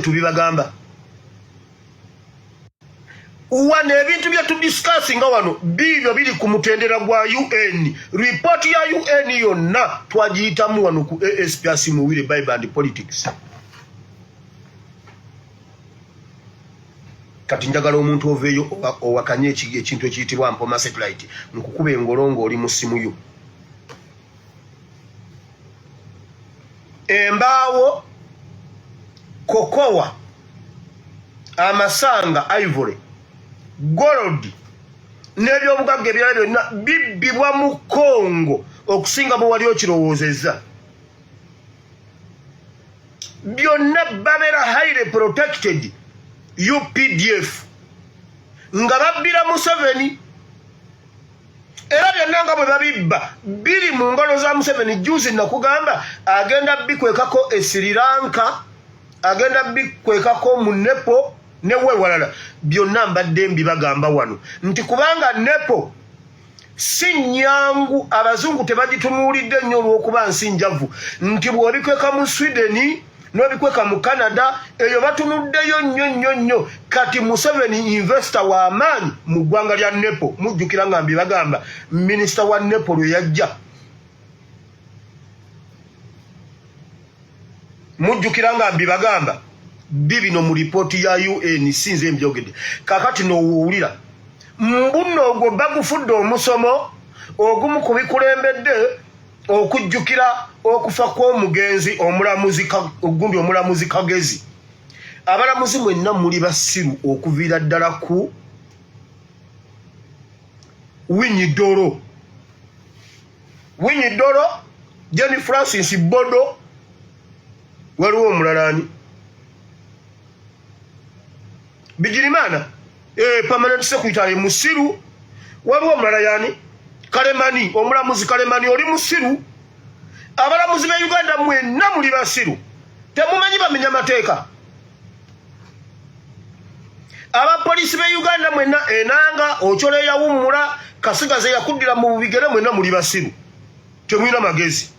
Tubibagamba wano, ebintu bye tudiscussinga wano biibyo biri ku mutendera gwa UN. Report ya UN yonna twagiyitamu wano ku ASP Asimuwire Bible and Politics. Kati njagala omuntu oveeyo owakanye ekintu ekiyitibwa Mpoma Satellite, nkukuba engolo ng'oli mu ssimu yo. Embaawo, kokowa, amasanga, ivory, gold n'ebyobugagga ebirala byonna bibbibwa mu Congo okusinga bwe wali okirowoozezza. Byonna babeera highly protected UPDF nga babbira Museveni, era byonna nga bwe babibba biri mu ngalo za Museveni. Juzi nakugamba agenda bikwekako e Sri Lanka, agenda bikwekako mu Nepo newewalala. Byonna mbadde mbibagamba wano nti kubanga Nepo si nyangu, abazungu tebagitunuulidde nnyo olw'okuba nsi njavu, nti bw'obikweka mu Sweden n'obikweka mu Canada, eyo batunuddeyo nnyo nnyo nnyo. Kati Museveni investor w'amaanyi mu ggwanga lya Nepo. Mujjukira nga mbibagamba minisita wa Nepo lwe yajja? Mujjukira nga mbibagamba bibino mu lipooti ya UN? Sinze mbyogedde. Kakati nowuwulira mbuno ogwo bagufudde omusomo ogumu ku bikulembedde okujjukira okufa kw'omugenzi omulamuzi gundi, omulamuzi Kagezi. Abalamuzi mwenna muli basiru okuviira ddala ku Winyidoro, Winyidoro, Jenny Francis Bodo, waliwo omulala ani, Bigirimana, permanent secretary musiru. Waliwo omulala yani, Kalemani, omulamuzi Kalemani, oli musiru. Abalamuzi be Uganda mwenna muli basiru, temumanyi bamenya mateeka. Abapoliisi be Uganda mwenna, Enanga, Ochola eyawummula, Kasigaze yakuddira mu bigere, mwenna muli basiru, temulina magezi.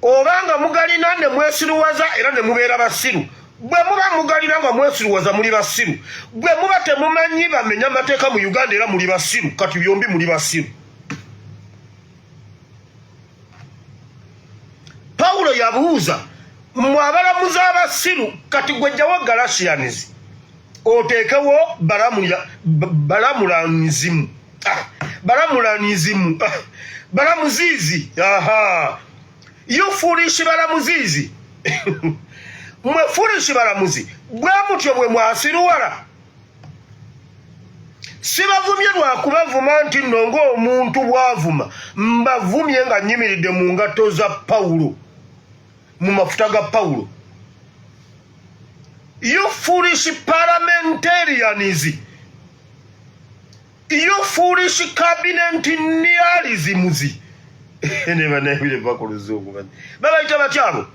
Obanga mugalina ne mwesiruwaza era ne mubeera basiru. Bwe muba mugalina nga mwesiruwaza, muli basiru. Bwe muba temumanyi bamenya mateeka mu Uganda, era muli basiru. Kati byombi muli basiru. Pawulo yabuuza, mmwe abalamuzi abasiru, kati gwejjawo Galatians oteekewo balamulanizimu, balamulanizimu, balamuziizi. Aha, you foolish balamuziizi, mwe foolish balamuzi, bwe mutyo bwe mwasiruwala. Sibavumye lwakubavuma nti nno ng'omuntu bw'avuma, mbavumye nga nnyimiridde mu ngatto za Pawulo, mu mafuta ga Pawulo. You foolish parliamentarians, you foolish cabinet nialisms, nebanabire va ku luzungu, babayita batyabo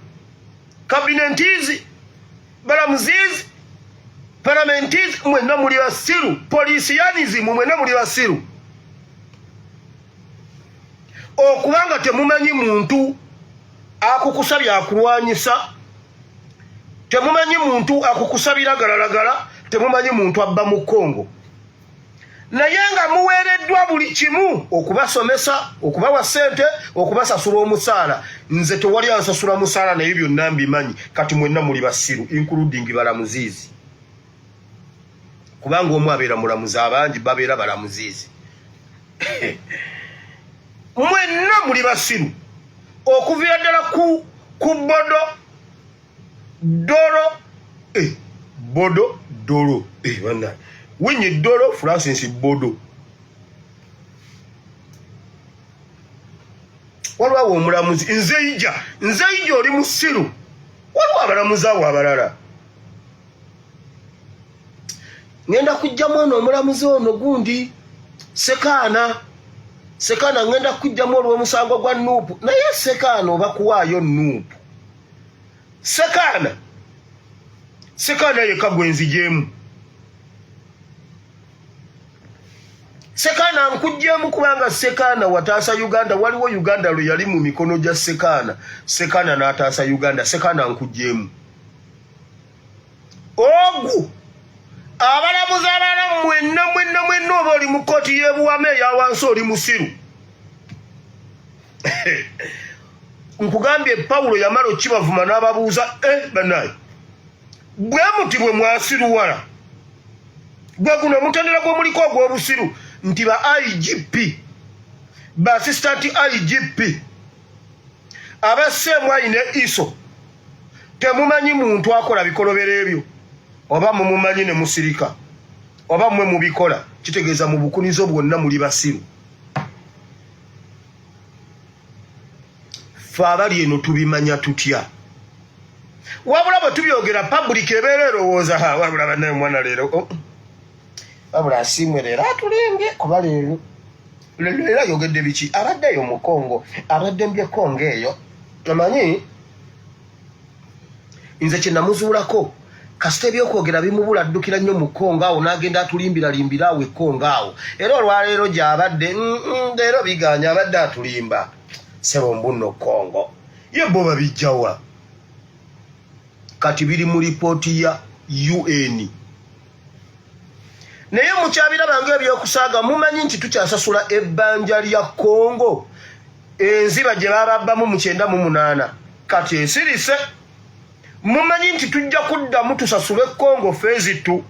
cabinetis, balamuzizi, parliamentis, mwenna muli basiru. Polisianism, mwenna muli basiru okubanga temumanyi muntu akukusabye akulwanyisa, temumanyi muntu akukusabira galalagala, temumanyi muntu abba mu Kongo, naye nga muweereddwa buli kimu, okubasomesa, okubawa ssente, okubasasula omusaala. Nze tewali ansasula musaala, naye byonna mbimanyi. Kati mwenna muli basiru, including balamuziizi, kubanga omu abeera mulamuzi, abangi babeera balamuziizi. Mwenna muli basiru okuviira ddala ku Bodo Doro, Bodo Doro, banna Winyi Doro, Francis Bodo. Waliwo awo omulamuzi Nzeija, Nzeija oli musiru. Waliwo abalamuzi awo abalala, ngenda kujjamu ono omulamuzi ono gundi Sekaana. Sekaana ngenda kujjamu olw'omusango gwa NUP, naye Sekaana oba kuwaayo NUP. Sekaana, Sekaana yekka gwenzigyemu. Sekaana nkuggyemu kubanga Sekaana wataasa Uganda. Waliwo Uganda lwe yali mu mikono gya Sekaana, Sekaana n'ataasa Uganda. Sekaana nkuggyemu. Ogu abalamuzi abalala mwenna mwenna mwenna, oba oli mu kkooti y'ebuwama eya wansi oli musiru. Nkugambye Pawulo yamala okibavuma n'ababuuza, eh, banaye bwe muti bwe mwasiruwala, gwe guno omutendera gw'omuliko ogw'obusiru nti ba IGP, ba assistant IGP, aba CMI ne ISO temumanyi muntu akola bikolobero ebyo, oba mumumanyi ne musirika, oba mmwe mubikola, kitegeeza mu bukunizo bwonna muli basiru. Ffe abali eno tubimanya tutya? Wabula bwe tubyogera public ebeera erowooza, wabula bannaye omwana leero, oh, wabula Asiimwe leero atulimbye, kuba leero leero ayogedde biki? Abadde eyo mu Kongo, abadde mbye Kongo eyo. Omanyi nze kye namuzuulako, kasita ebyokwogera bimubula addukira nnyo mu Kongo awo n'agenda atulimbiralimbira awo e Kongo awo. Era olwaleero gy'abadde, leero biganya, abadde atulimba sebo mbunno Kongo ye bo babijjawa. Kati biri mu lipooti ya UN, naye mukyabiraba nga ebyokusaaga. Mumanyi nti tukyasasula ebbanja lya Kongo, enziba gye bababbamu mu 98, kati esirise. Mumanyi nti tujja kuddamu tusasule Kongo phase 2?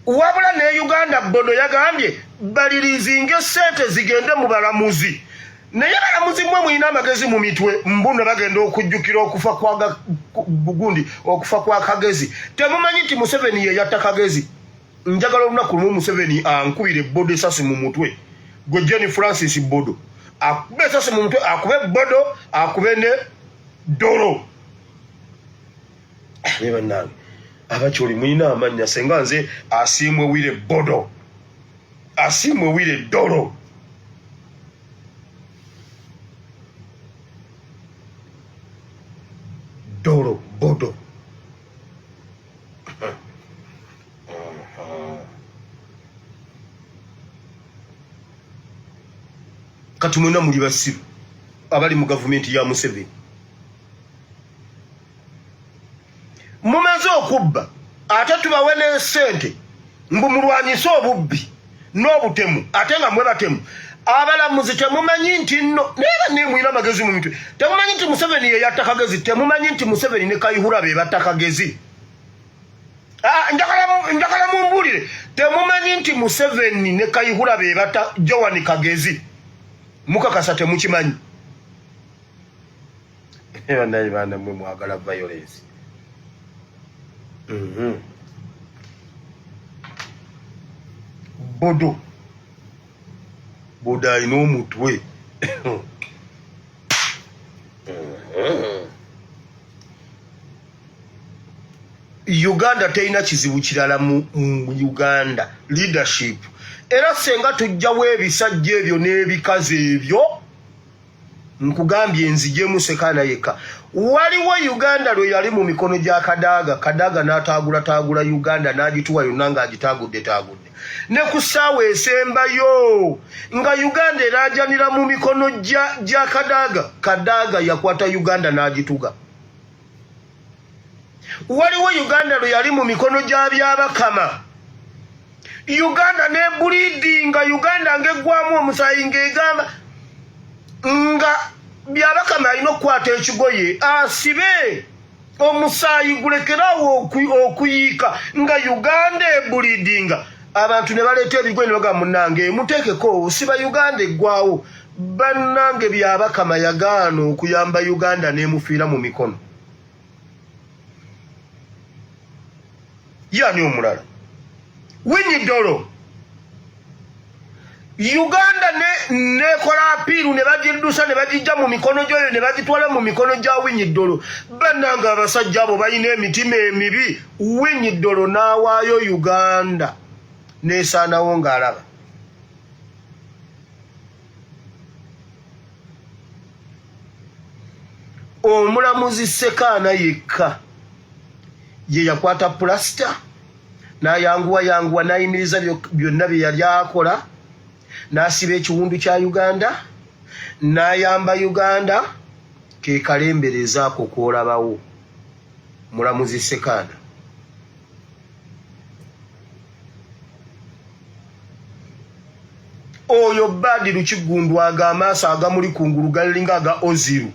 Wabula ne Uganda bodo yagambye balirizinge sente zigende mu balamuzi. Naye balamuzi mwe mulina amagezi mu mitwe, mbuno bagenda okujjukira okufa kwa gundi, okufa kwa Kagezi. Temumanyi nti Museveni ye yatta Kagezi? Njagala olunaku lumu Museveni ankubire bodo esasi mu mutwe. Gwe Jenny Francis Bodo, akube esasi mu mutwe, akube bodo, akube ne dolo. Naye bannange Abakyoli mulina amannya. Senga nze Asiimwe Wire Bodo, Asiimwe Wire Dolo. Dolo Bodo. Kati mwena muli basiru abali mu gavumenti ya Museveni. Mumaze okubba, ate tubawe n'esente mbu mulwanyise obubbi n'obutemu, ate nga mwe batemu. Abalamuzi temumanyi nti nno, naye banne mulina amagezi mu mitwe, temumanyi nti Museveni ye yatta Kagezi? Temumanyi nti Museveni ne Kayihura be batta Kagezi? Ah, njagala mumbuulire, temumanyi nti Museveni ne Kayihura be batta Joan Kagezi? Mukakasa temukimanyi? Banaye baana mwe mwagala violence. Bodo bodo alina omutwe. Uganda terina kizibu kirala mu Uganda, leadership. Era senga tujjawo ebisajja ebyo n'ebikazi ebyo, nkugambye nzijemu Sekaana yekka. Waliwo Uganda lwe yali mu mikono gya Kadaga, Kadaga n'ataagulataagula Uganda n'agituwa yonna ng'agitaagudde taagudde, ne ku ssaawa esembayo nga Uganda eraajanira mu mikono gya Kadaga, Kadaga yakwata Uganda n'agituga. Waliwo Uganda lwe yali mu mikono gya Byabakama, Uganda nebulidinga, Uganda ng'eggwamu omusaayi, ng'egamba nga Byabakama alina okukwata ekigoye asibe omusaayi gulekerawo okuyiika, nga Uganda ebulidinga. Abantu ne baleeta ebigoye ne bagamba, munnange muteekeko siba, Uganda eggwawo. Bannange, Byabakama yagaana okuyamba Uganda n'emufiira mu mikono. Yani omulala Winyi Dolo, Uganda nekola apiiru ne bagiddusa ne bagijja mu mikono gyoyo ne bagitwala mu mikono gya Winyi Dolo. Bannange, abasajja abo balina emitima emibi. Winyi Dolo n'awaayo Uganda n'esaanawo ng'alaba. Omulamuzi Sekaana yekka ye yakwata pulasita n'ayanguwa yanguwa n'ayimiriza byonna bye yali akola, n'asiba ekiwundu kya Uganda, n'ayamba Uganda. Ke kalembereza ako k'olabawo mulamuzi Sekaana. Oyo Badiru Kiggundu ago amaaso agamuli kungulu galinga aga Oziru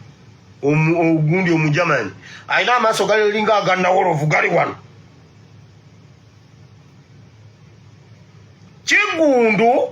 ogundi Omujamani, alina amaaso galinga aga Nawolovu gali wano. Kiggundu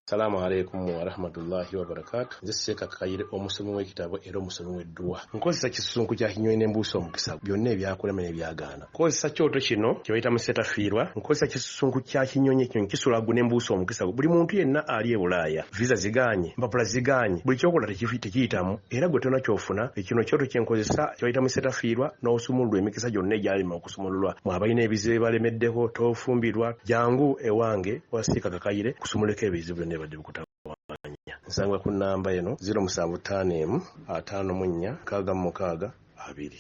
Salaamu alaikum warahmatullahi wabarakatu. Nze Seeka Kakayire, omusomi w'ekitabo era omusomi w'edduwa. Nkozesa kisusunku kya kinyonyi ne mbuusa omukisa byonna ebyakulema n'ebyagaana. Nkozesa kyoto kino kye bayita musetafiirwa. Nkozesa kisusunku kya kinyonyi, ekinyonyi kisula ggu ne mbuusa omukisa buli muntu yenna ali e Bulaaya. Visa zigaanye, empapula zigaanye, buli ky'okola tekiyitamu era gwe tolina ky'ofuna. Kino kyoto kye nkozesa kye bayita musetafiirwa n'osumululwa emikisa gyonna egyalema okusumululwa. Mwe abalina ebizibu ebibalemeddeko, tofumbirwa, jangu ewange wa Seeka Kakayire kusumuleko ebizibu byonna ebibadde bikutawaanya. Nsangibwa ku nnamba eno 0751 54 66 2.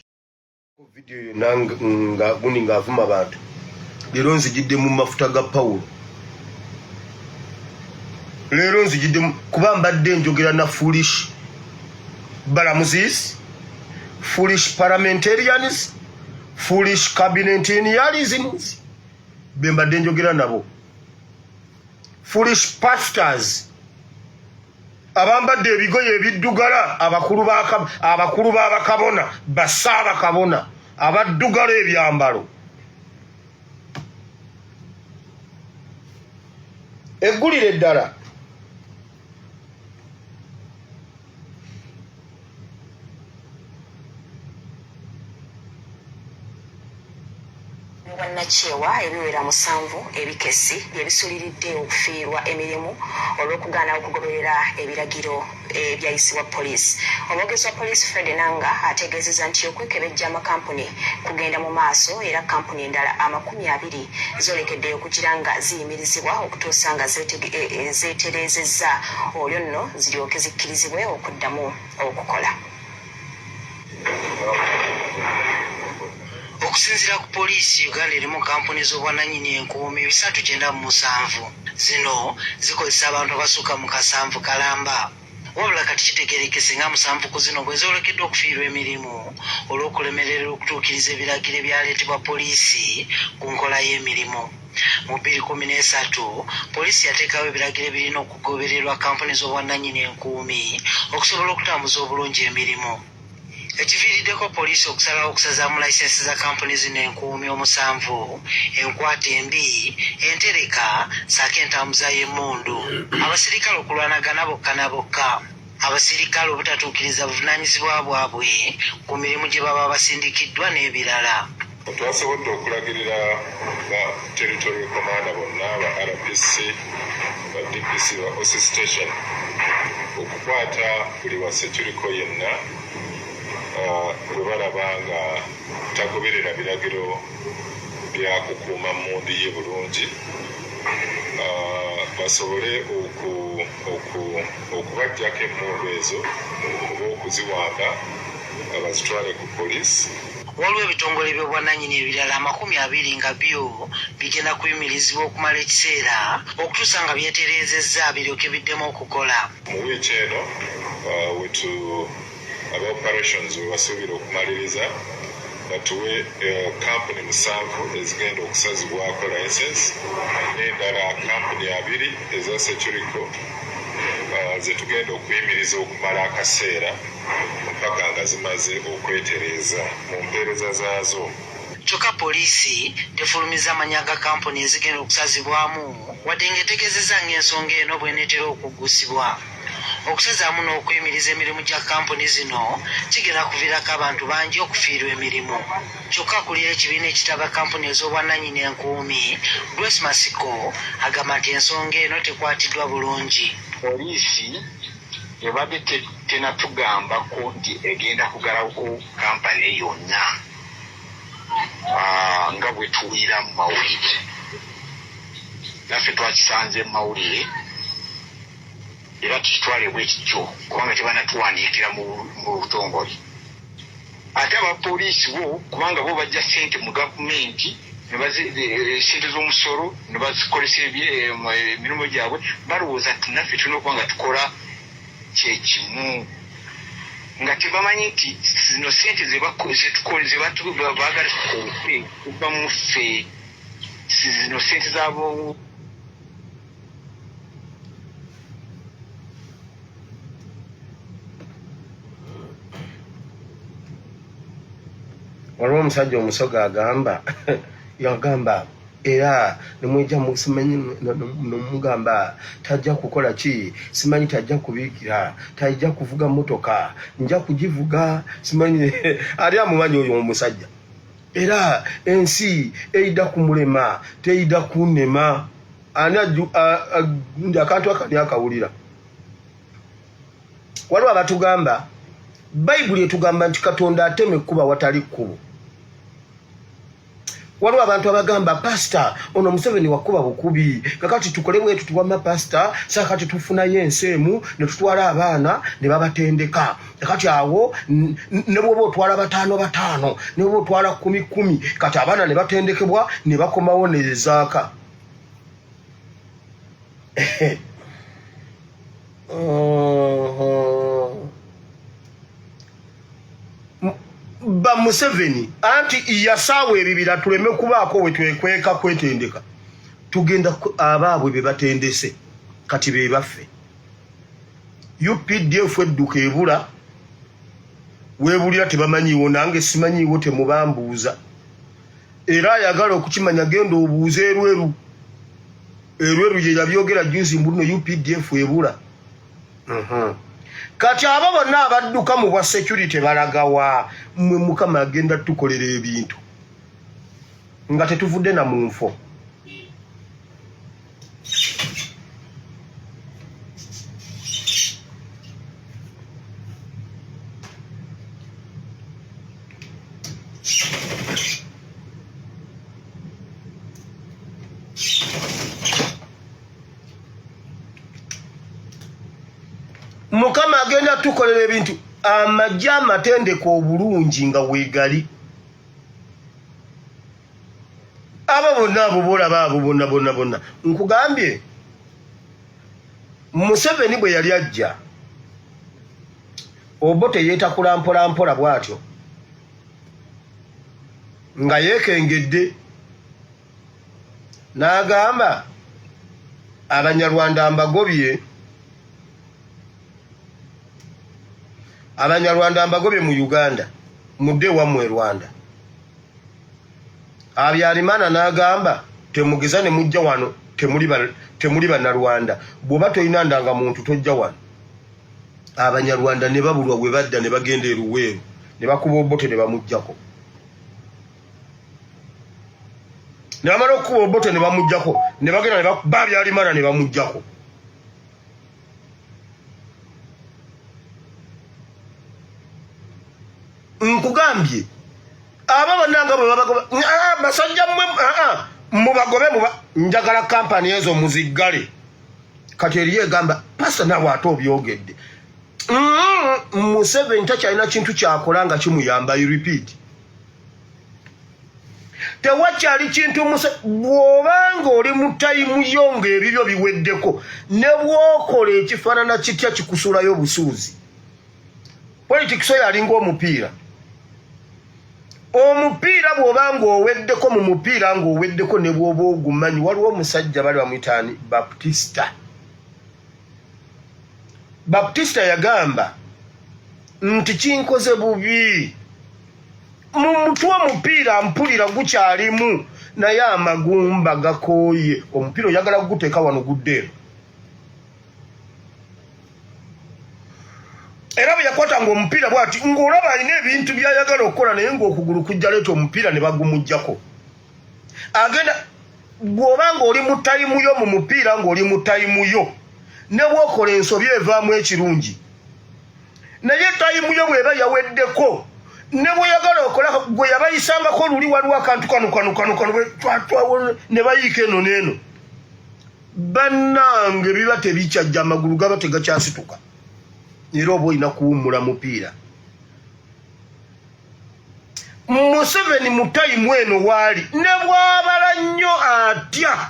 Vidiyo yonna nga gundi ng'avuma bantu leero nzijidde mu mafuta ga Pawulo, leero nzijidde kuba mbadde njogera na foolish balamuzis, foolish parliamentarians, foolish cabinetarianisms be mbadde njogera nabo, foolish pastors abambadde ebigoye ebiddugala, abakulu b'abakabona, bassaabakabona abaddugala ebyambalo. Eggulire eddala Obwannakyewa ebiwera 7 ebikessi bye bisuliridde okufiirwa emirimu olw'okugaana okugoberera ebiragiro ebyayisibwa poliisi. Omwogezi wa poliisi Fred Enanga ategeezezza nti okwekebejja amakampuni kugenda mu maaso era kkampuni endala 20 zoolekedde okugira nga ziyimirizibwa okutuusa nga zeetereezezza olyo nno ziryoke zikkirizibwe okuddamu okukola. Okusinziira ku poliisi, Uganda erimu kampuni z'obwannannyini enkuumi 397. Zino zikozesa abantu abasukka mu kasanvu kalamba. Wabula kati kitegeerekese nga 7 ku zino bwe zoolekedde okufiirwa emirimu olw'okulemererwa okutuukiriza ebiragiro ebyaleetebwa poliisi ku nkola y'emirimu. Mu 2013, poliisi yateekawo ebiragiro ebirina okugobererwa kampuni z'obwannannyini enkuumi okusobola okutambuza obulungi emirimu. Ekiviiriddeko poliisi okusalawo okusazaamu layisensi za kampuni zino enkuumi 7, enkwata embi, entereka ssaako entambuza y'emmundu, abasirikale okulwanagana bokka na bokka, abasirikale obutatuukiriza buvunaanyizibwa bwabwe ku mirimu gye baba basindikiddwa n'ebirala. Twasobodde okulagirira ba territorial commander bonna, ba RPC, ba DPC, ba OC station okukwata buli wa securiko yenna gwe balaba nga tagoberera biragiro bya kukuuma mmundu ye bulungi, basobole okubaggyako emmundu ezo oba okuziwamba bazitwale ku poliisi. Waliwo ebitongole by'obwannannyini ebirala 20 nga byo bigenda kuyimirizibwa okumala ekiseera okutuusa nga byetereezezza biryoke biddemu okukola. Mu wiiki eno wetu aba operations we basuubira okumaliriza batuwe kampuni 7 ezigenda okusazibwako license n'endala kampuni 2 eza Securico zetugenda okuyimiriza okumala akaseera mpaka nga zimaze okwetereeza mu mpeereza zaazo. Kyokka poliisi tefulumizza amannya ga kampuni ezigenda okusazibwamu wadde ng'etegeezezza ng'ensonga eno bw'eneetera okuggusibwa. Okusazaamu n'okuyimiriza emirimu gya kampuni zino kigenda kuviirako abantu bangi okufiirwa emirimu. Kyokka akulira ekibiina ekitaba kampuni ez'obwannannyini enkuumi, Grace Masiko, agamba nti ensonga eno tekwatiddwa bulungi. Poliisi ebadde tenatugambako nti egenda kugalawo kampani yonna nga bwe tuwulira mu mawulire. Naffe twakisanze mu mawulire era tukitwale bwe kityo kubanga tebanatuwandiikira mu butongole. Ate abapoliisi bo, kubanga bo bajja sente mu gavumenti, sente z'omusolo ne bazikozesa emirimu gyabwe, balowooza nti naffe tulina okuba nga tukola kyekimu, nga tebamanyi nti zino sente zebaagala tukozese kuva mu ffe, zino sente zabo. Waliwo omusajja Omusoga agamba, yagamba era nemwejja simanyi nomugamba tajja kukola ki, simanyi tajja kubiikira, tajja kuvuga motoka, nja kugivuga, simanyi ali amumanyi oyo omusajja. Era ensi eida kumulema, teida kunema. Ani akantu akani akawulira? Waliwo abatugamba Bayibuli etugamba nti Katonda atema ekkubo awatali kkubo. Waliwo abantu abagamba, pasita, ono Museveni wakuba bukubi, kakati tukole bwetu tuwama pasita sakati tufunayo ensi emu ne tutwala abaana ne babatendeka, kakati awo ne bwoba otwala bataano bataano, ne bwoba otwala kumi kumi, kati abaana ne batendekebwa ne bakomawo nezaaka. Ba Museveni anti yasaawa ebibira tuleme kubaako we twekweka kwetendeka, tugenda abaabwe be batendese kati be baffe. UPDF edduka ebula weebulira, tebamanyiiwo, nange simanyiiwo, temubambuuza. Era ayagala okukimanya genda obuuze Erweru. Erweru ye yabyogera juzi mbu no UPDF ebula. Kati abo bonna abadduka mu bwa security balagawa? Mmwe Mukama agenda tukolera ebintu nga tetuvudde na mu nfo. Mukama agenda tukolera ebintu, amagye amatendeka obulungi nga wegali. Abo bonna, abo bolaba, abo bonna bonna bonna, nkugambye, Museveni bwe yali ajja, Obote yeetakula mpola mpola bw'atyo nga yeekengedde, n'agamba, Abanyarwanda mbagobye, Abanyarwanda mbagobye mu Uganda, mudde ewammwe e Rwanda. Habyarimana n'agamba, temugeza ne mujja wano, temuli Bannarwanda, bw'oba tolina ndangamuntu tojja wano. Abanyarwanda ne babulwa bwe badda, ne bagenda e Luweero ne bakuba Obote ne bamuggyako. Ne bamala okukuba Obote ne bamuggyako, ne bagenda ne bakuba Habyarimana ne bamuggyako. Nkugambye, abo bonna nga bwe babagoba, basajja mmwe, mubagobe, njagala kampani ezo muziggale. Kati eriyo egamba, pasita, naawe ate obyogedde. Museveni takyalina kintu kyakola nga kimuyamba. I repeat, tewakyali kintu. Bw'obanga oli mu time yo ng'ebibyo biweddeko, ne bw'okola ekifaanana kitya, kikusuulayo obusuuzi. Politics oyo alinga omupiira. Omupiira bw'oba ng'oweddeko mu mupiira, ng'oweddeko, ne bw'oba ogumanyi. Waliwo omusajja bali bamuyitaani Baptista. Baptista yagamba nti kinkoze bubi mu mutwe, omupiira mpulira gukyalimu, naye amagumba gakooye. Omupiira oyagala kuguteeka wano, gudde eno. Era bwe yakwatanga omupiira bwati, ng'olaba alina ebintu by'ayagala okukola, naye ng'okugulu kujja leeta omupiira ne bagumuggyako. Agenda, bw'oba ng'oli mu time yo mu mupiira, ng'oli mu time yo, ne bw'okola ensobi evaamu ekirungi. Naye time yo bw'eba yaweddeko, ne bweyagala okola, gwe yabayisangako luli, waliwo akantu kano kano kano kano ne bayiika eno n'eno, bannange, biba tebikyajja, amagulu gaba tegakyasituka, era oba olina kuwummula mupiira. Museveni mu tayimu eno waali ne bwabala nnyo atya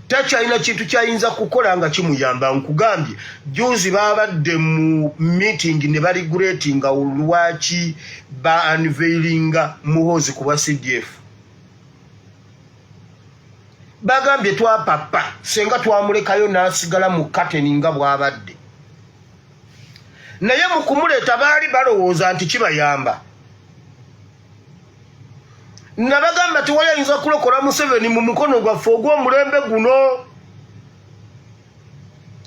takyalina kintu kyayinza kukola nga kimuyamba. Nkugambye juzi babadde mu meeting ne baligretinga lwaki ba unveilinga Muhoozi ku bwa CDF. Bagambye twapapa senga twamulekayo n'asigala mu kateni nga bw'abadde, naye mu kumuleeta baali balowooza nti kibayamba. Nabagamba tewali ayinza kulokola Museveni mu mukono gwaffe ogw'omulembe guno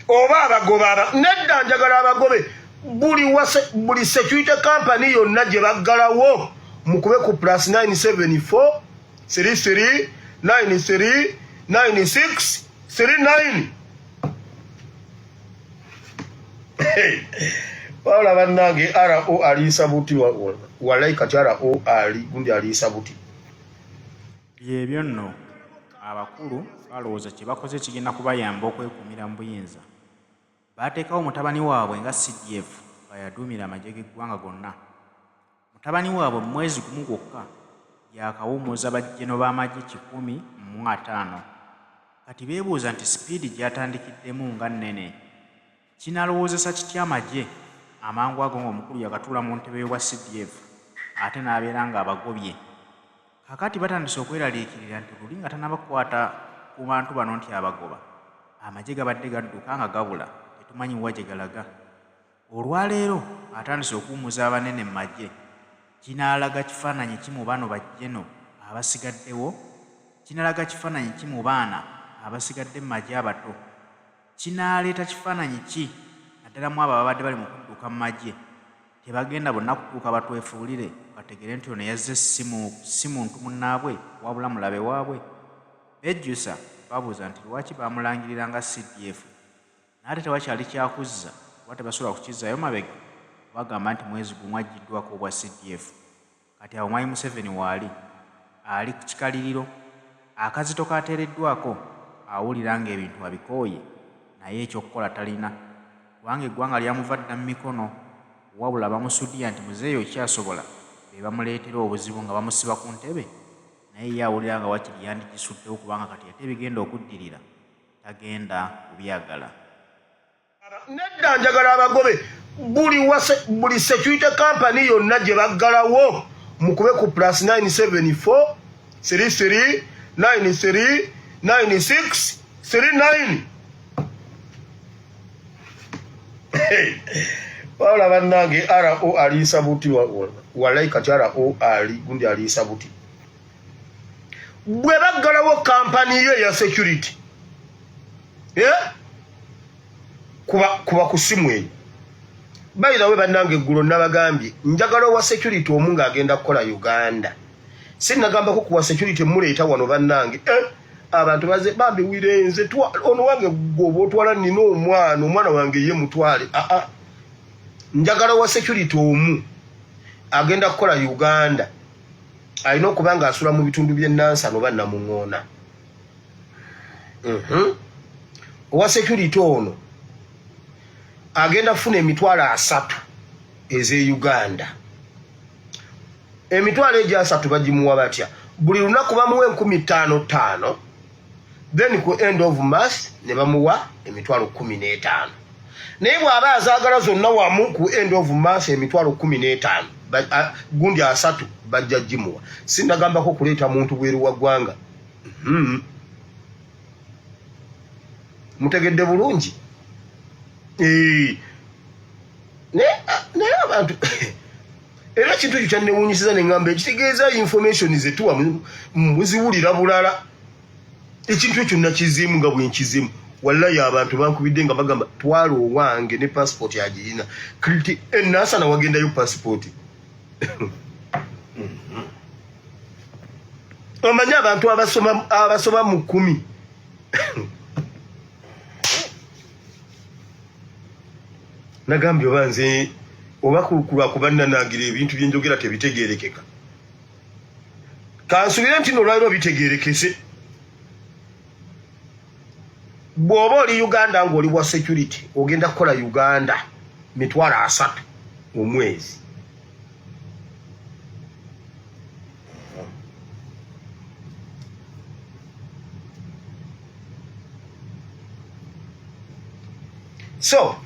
oba abagoba. Nedda, njagala abagobe. Buli security company yonna gye baggalawo mukube ku +974 33 93 96 39. Wabula bannange, ro aliisa buti, wallahi kati ro ali gundi aliisa buti. Byebyo nno, abakulu balowooza kye bakoze kigenda kubayamba okwekumira mu buyinza. Baateekawo mutabani waabwe nga CDF nga yaduumira amagye g'eggwanga gonna. Mutabani waabwe mu mwezi gumu gwokka yakawummuza bajjeno b'amagye 150. Kati beebuuza nti sipiidi gy'atandikiddemu nga nnene. Kinalowoozesa kitya amagye amangu ago ng'omukulu yakatuula mu ntebe y'obwa CDF ate n'abeera ng'abagobye? Kaakati batandise okweraliikirira nti luli nga tannaba kukwata ku bantu bano nti abagoba, amagye gabadde gadduka nga gabula tetumanyi wa gye galaga. Olwaleero atandise okuwummuza abanene mu magye. Kinaalaga kifaananyi ki mu bano bajjeno abasigaddewo? Kinalaga kifaananyi ki mu baana abasigadde mu magye abato? Kinaaleeta kifaananyi ki naddala mu abo ababadde bali mu kudduka mu magye? Tebagenda bonna kutuuka batwefuulire bategeere nti ono yazze si muntu munnaabwe wabula mulabe waabwe? Bejjusa babuuza nti lwaki baamulangirira nga CDF naye ate tewakyali kyakuzza kuba tebasobola kukizzaayo mabega kubagamba nti mwezi gumu aggyiddwako obwa CDF. Kati awo Mwami Museveni waali, ali ku kikaliriro, akazito k'ateereddwako awulira ng'ebintu abikooye naye eky'okukola talina kubanga eggwanga lyamuva dda mu mikono wabula bamusudiya nti muzeeyi okyasobola be bamuleetera obuzibu nga bamusiba ku ntebe naye ye awulira nga wakiri yandigisuddewo kubanga kati ate ebigenda okuddirira tagenda kubyagala. Nedda, njagala abagobe. Buli security company yonna gye baggalawo mukube ku +974 33 93 96 39. Wabula bannange, ro aliisa buti, wallahi kati ro ali gundi aliisa buti. Bwe baggalawo kampani yo eya security, eh? Kuba ku simu eyo. Bayirawe bannange, eggulo nabagambye njagala owa security omu ng'agenda kukola Uganda. Sinagambako kuwa security muleeta wano bannange, eh? Abantu baze bambi wirenze ono wange gwoba otwala nina omwana wange ye mutwale. Aa, njagala owa security omu agenda kukola Uganda, alina okuba nga asula mu bitundu by'e Nansana oba Namuŋoona. Owa security ono agenda kufuna 300,000 ez'e Uganda. 300,000 bagimuwa batya? Buli lunaku bamuwa 5,000 5, then ku end of month ne bamuwa 15,000. Naye bw'aba azaagala zonna wamu ku end of month, 15,000 gundi 30 bajja gimuwa. Sinagambako kuleeta muntu bweru wa ggwanga. Mutegedde bulungi? Naye abantu era ekintu ekyo kyanewunyisiza neŋŋamba ekitegeeza information zetuwa muziwulira bulala. Ekintu ekyo nakiziimu nga bwenkiziimu, wallayi abantu bankubidde nga bagamba twala owange ne passport agirina. Kati eNansana wagendayo passport. Omanyi abantu abasoma mu 10 nagambye oba nze oba kulwakuba nanangira ebintu byenjogera tebitegerekeka. Kansubire nti nolwaliro bitegerekese. Bw'oba oli Uganda ng'oli wa security ogenda kukola Uganda 300,000 omwezi. So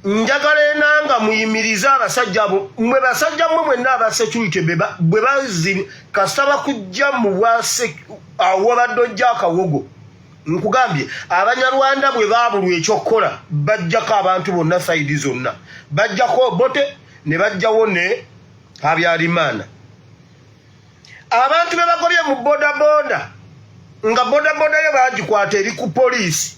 njagala enanga muyimirize abasajja abo, mwe basajja mwe mwenna aba security bwe bazi kasita bakujja mu bwa awo wabadde ojja akawogo. Nkugambye Abanyarwanda bwe baabulwa ekyokukola bajjako abantu bonna sayidi zonna, bajjako Obote ne bajjawo ne Habyarimana. Abantu be bagobye mu bodaboda nga bodaboda yo bagikwata eri ku poliisi,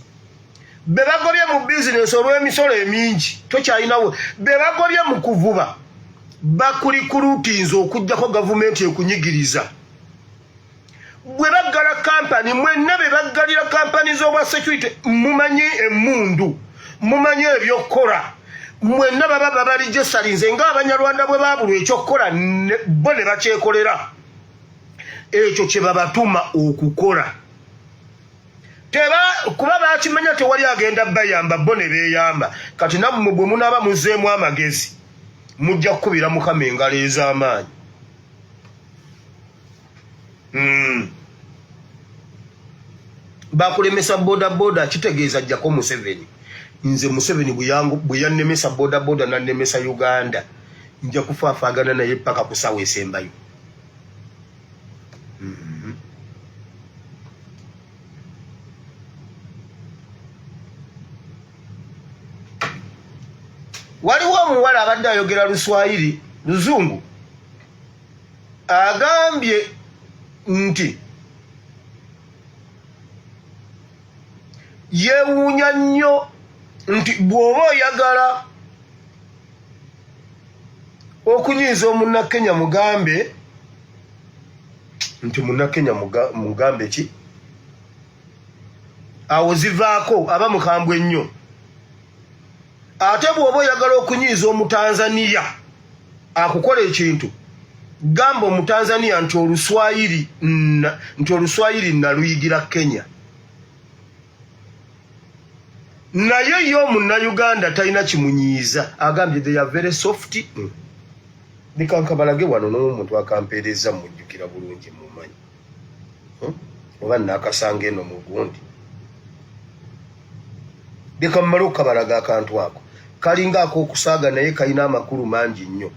be bagobye mu bizinesi olw'emisolo emingi tokyalinawo, be bagobye mu kuvuba bakulikulutinze okuggyako gavumenti ekunyigiriza. Bwe baggala kampani mwenna be baggalira kampani z'obwa security, mumanyi emmundu, mumanyi ebyokukola, mwenna baba babalijesalinze ng'Abanyarwanda bwe baabulwa ekyokukola bo ne bakyekolera. Ekyo kye babatuma okukola teba kuba bakimanya tewali agenda bayamba, bo ne beeyamba. Kati nammwe bwe munaaba muzzeemu amagezi mujja kukubira Mukama engalo ez'amaanyi. Bakulemesa bodaboda kitegeeza jjako Museveni. Nze Museveni bwe yannemesa bodaboda nannemesa Uganda, nja kufaafaagana naye paka ku ssaawa esembayo. Waliwo omuwala abadde ayogera Luswayiri Luzungu, agambye nti yeewuunya nnyo nti bw'oba oyagala okunyiiza Omunnakenya mugambe nti Munnakenya mugambe ki, awo zivaako aba mukambwe nnyo. Ate bw'oba oyagala okunyiiza Omutanzaniya akukola ekintu, gamba Omutanzaniya nti Oluswayiri naluyigira Kenya. Naye ye Omunnayuganda talina kimunyiiza, agambye they are very soft. Leka nkabalage wano n'omuntu akampeereza, mujjukira bulungi, mumanyi oba nakasanga eno mu gundi. Leka mmale okukabalaga akantu ako, kalinga ak'okusaaga naye kalina amakulu mangi nnyo.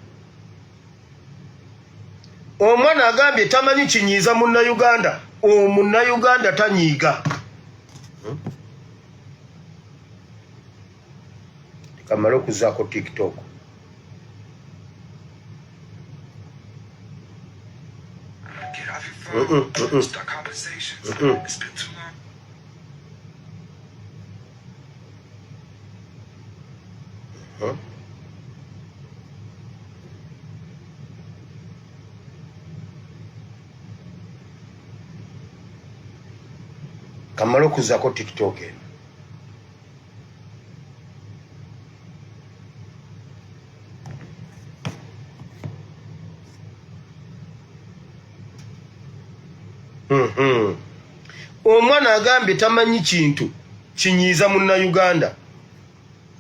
Omwana agambye tamanyi kinyiiza Munnayuganda, Omunnayuganda tanyiiga. Leka mmale okuzaako TikTok. Kamala okuzaako TikTok eno. Omwana agambye tamanyi kintu kinyiiza Munnayuganda.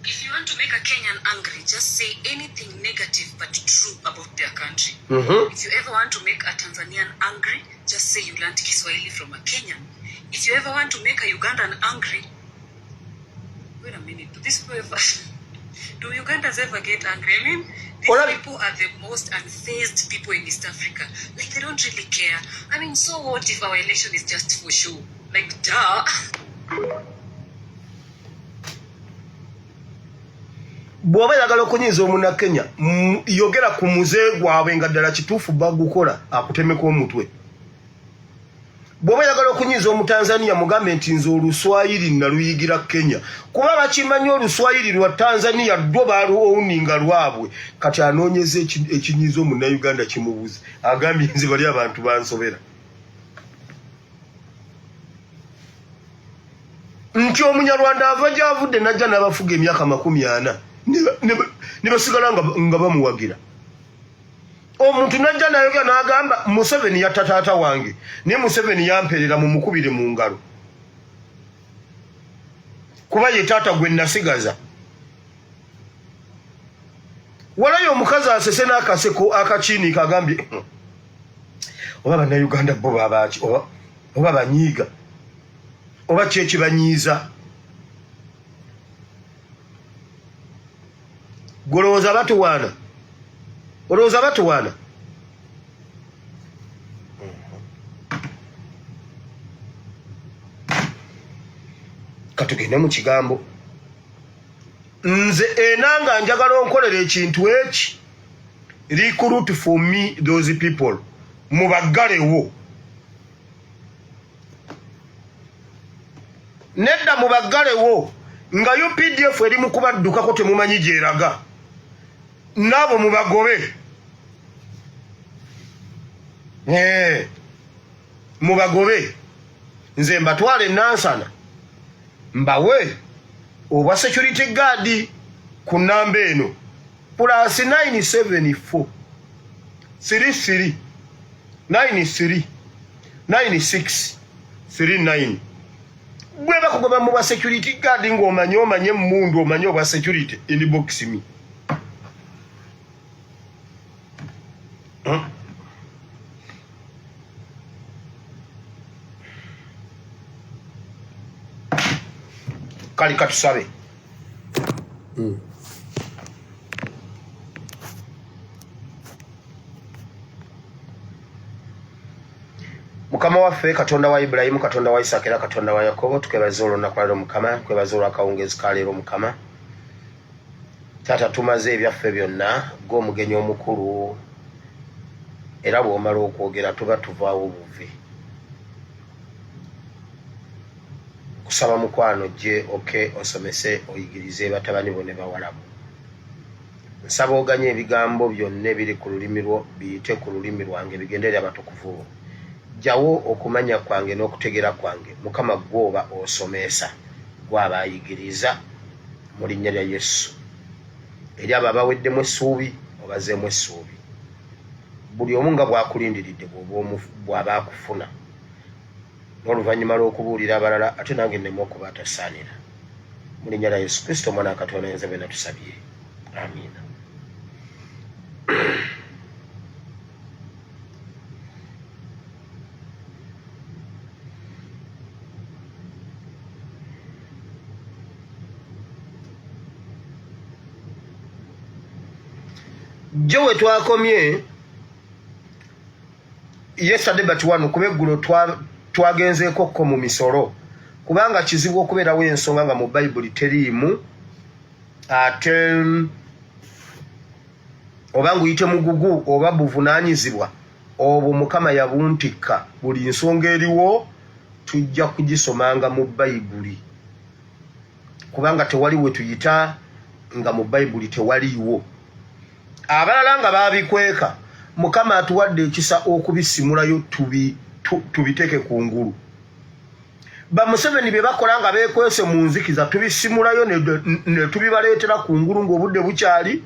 If you want to make a Kenyan angry, just say anything negative but true about their country. If you ever want to make a Tanzanian angry, just say you learned Kiswahili from a Kenyan. If you ever want to make a Ugandan angry, wait a minute, do these people ever, do Ugandans ever get angry? I mean, these people are the most unfazed people in East Africa. Like, they don't really care. I mean, so what if our election is just for show? Like, duh. Bw'oba oyagala okunyiiza Omunakenya, yogera ku muze gwabwe nga ddala kituufu bagukola, akutemeko omutwe. Bw'oba oyagala okunyiiza Omutanzaniya, mugambe nti nze Oluswayiri naluyigira Kenya, kuba bakimanyi Oluswayiri lwa Tanzania lwo baluowninga lwabwe. Kati anoonyeza ekinyiiza Omunnayuganda kimubuze. Agambye nze bali abantu bansobera nti Omunyarwanda ava gyavudde najja n'abafuga emyaka 40 ne basigala nga bamuwagira. Omuntu najja nayogera n'agamba Museveni yatta taata wange, naye Museveni yamperera, mumukubire mu ngalo kuba ye taata gwe nasigaza. Walayo omukazi asese n'akaseko akakiiniika, agambye oba Bannayuganda bo babaaki, oba banyiiga, oba ki ekibanyiiza. Golowooza batuwaana, olowooza batuwaana. Katugende mu kigambo. Nze enanga njagala onkolera ekintu eki, recruit for me those people, mubaggalewo. Nedda, mubaggalewo nga UPDF eri mu kubaddukako, temumanyi gyeraga, naabo mubagobe. Mubagobe, nze mbatwala enansana mbawe obwa security guard ku namba eno +974 33 93 96 39. Bwe bakugoba mu bwa security guard ng'omanye, omanye emmundu, omanye obwa security, inbox me. Kale katusabe. Mukama waffe, Katonda wa Ibulayimu, Katonda wa Isaaka era Katonda wa Yakobo, tukwebaza olunaku lwaleero. Mukama, nkwebaza olwakawungeezi ka leero. Mukama Taata, tumaze ebyaffe byonna, g'omugenyi omukulu, era bw'omala okwogera tuba tuvaawo buvi. Kusaba mukwano gye oke osomese, oyigirize batabani bo ne bawala bo. Nsaba oganye ebigambo byonna ebiri ku lulimi lwo biyite ku lulimi lwange, bigende eri abatukuvu bo. Jjawo okumanya kwange n'okutegeera kwange, Mukama, gwoba osomesa, gwaba ayigiriza, mu linnya lya Yesu. Eri abo abaweddemu essuubi, obazeemu essuubi. Buli omu nga bw'akulindiridde bw'aba akufuna, n'oluvannyuma lw'okubuulira abalala, ate nange nneme okuba atasaanira. Mu linnya lya Yesu Kristo, Omwana wa Katonda, nze bwe natusabye, amiina. Jjo we twakomye yesterday, but one kuba eggulo twagenzeeko ko mu misolo, kubanga kizibu okubeerawo ensonga nga mu Bayibuli teriimu, ate oba nguyite mugugu oba buvunaanyizibwa obwo Mukama yabuntikka. Buli nsonga eriwo tujja kugisomanga mu Bayibuli, kubanga tewali we tuyita nga mu Bayibuli tewaliiwo. Abalala nga babikweka, Mukama atuwadde ekisa okubisimulayo, tubiteeke ku ngulu. Bamuseveni bye bakola nga beekwese mu nzikiza, tubisimulayo ne tubibaleetera ku ngulu ng'obudde bukyali.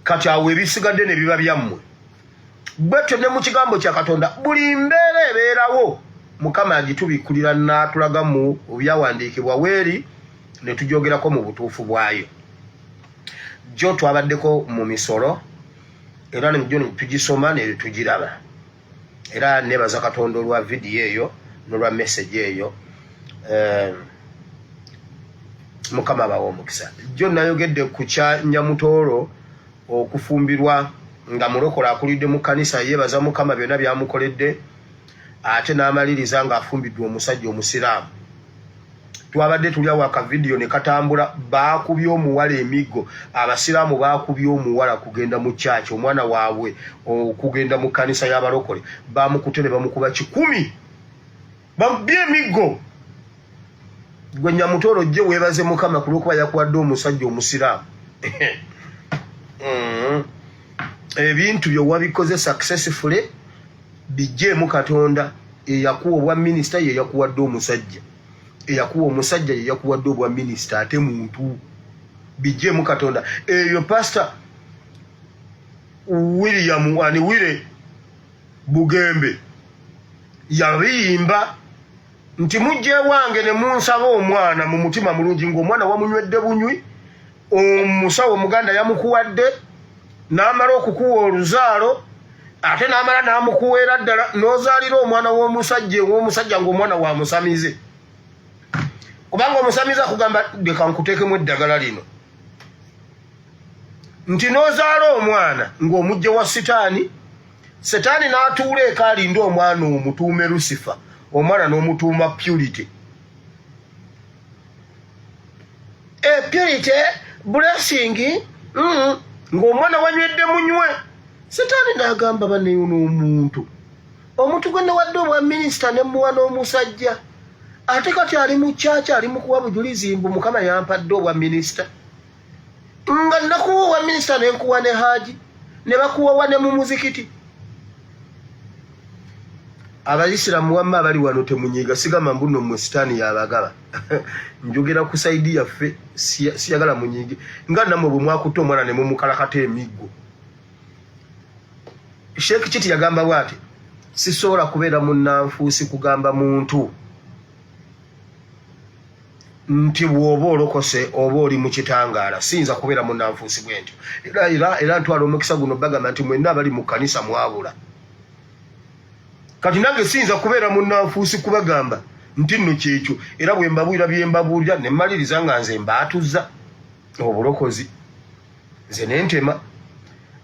Kati awo ebisigadde ne biba byammwe. Bwetyo ne mu kigambo kya Katonda, buli mbeera ebeerawo Mukama agitubikkulira n'atulaga mu byawandiikibwa weeri, ne tujogerako mu butuufu bwayo. Jjo twabaddeko mu misolo, era jo tugisoma ne tugiraba, era nebaza Katonda olwa vidiyo eyo n'olwa message eyo. Mukama abawa omukisa. Jjo nayogedde ku kya Nyamutoolo okufumbirwa nga mulokola, akulidde mu kkanisa, yeebaza Mukama byonna byamukoledde, ate n'amaliriza ng'afumbiddwa omusajja omusiraamu. Twabadde tuli awo, akavidiyo ne katambula, baakubye omuwala emiggo. Abasiraamu baakubye omuwala kugenda mu kyaki, omwana waabwe okugenda mu kkanisa y'abalokole, bamukute ne bamukuba 100, bakubye emiggo. Gwe Nyamutoolo, ojje weebaze Mukama ku lwokuba yakuwadde omusajja omusiraamu. Ebintu byo wabikoze successfully, bijjeemu Katonda. Eyakuwa obwa minisita ye yakuwadde omusajja, eyakuwa omusajja ye yakuwadde obwa minisita, ate muntu. Bijjeemu Katonda. Eyo Pastor William Aniwire Bugembe yabiyimba nti mujja ewange ne munsaba omwana mu mutima mulungi, ng'omwana wamunywedde bunywi, omusawo omuganda yamukuwadde, n'amala okukuwa oluzaalo, ate n'amala n'amukuweera ddala, n'ozaalira omwana w'omusajja ew'omusajja, ng'omwana wa musamize, kubanga omusamize akugamba, "Leka nkuteekemu eddagala lino." Nti n'ozaala omwana ng'omujje wa sitaani, setaani n'atuula eka alinde omwana omutuume Lusifa, omwana n'omutuuma Purity. E Purity blessing, ng'omwana wanywedde munywe. Setaani n'agamba banneyo n'omuntu omuntu gwe newadde obwa minisita ne muwa n'omusajja, ate kati ali mu kyakya ali mu kuwa bujulizi mbu Mukama yampadde obwa minisita, nga nakuwa obwa minisita ne nkuwa ne haaji ne bakuwawa ne mu muzikiti. Abayisiramu wamma abali wano temunyiiga, sigamba mbu nno mmwe sitaani yabagaba. Njogera ku saidi yaffe, siyagala munyiige nga nammwe bwe mwakutte omwana ne mumukalakata emiggo. Sheikh Kiti yagamba bw'ati, sisobola kubeera munnanfuusi kugamba muntu nti bw'oba olokose oba oli mu kitangaala, siyinza kubeera munnanfuusi bwentyo. Era, era, era ntwala omukisa guno bagamba nti mwenna abali mu kkanisa mwabula. Kati nange siyinza kubeera munnanfuusi kubagamba nti nno kyekyo, era bwe mbabuulira bye mbabuulira ne mmaliriza nga nze mbaatuzza obulokozi, nze ne ntema.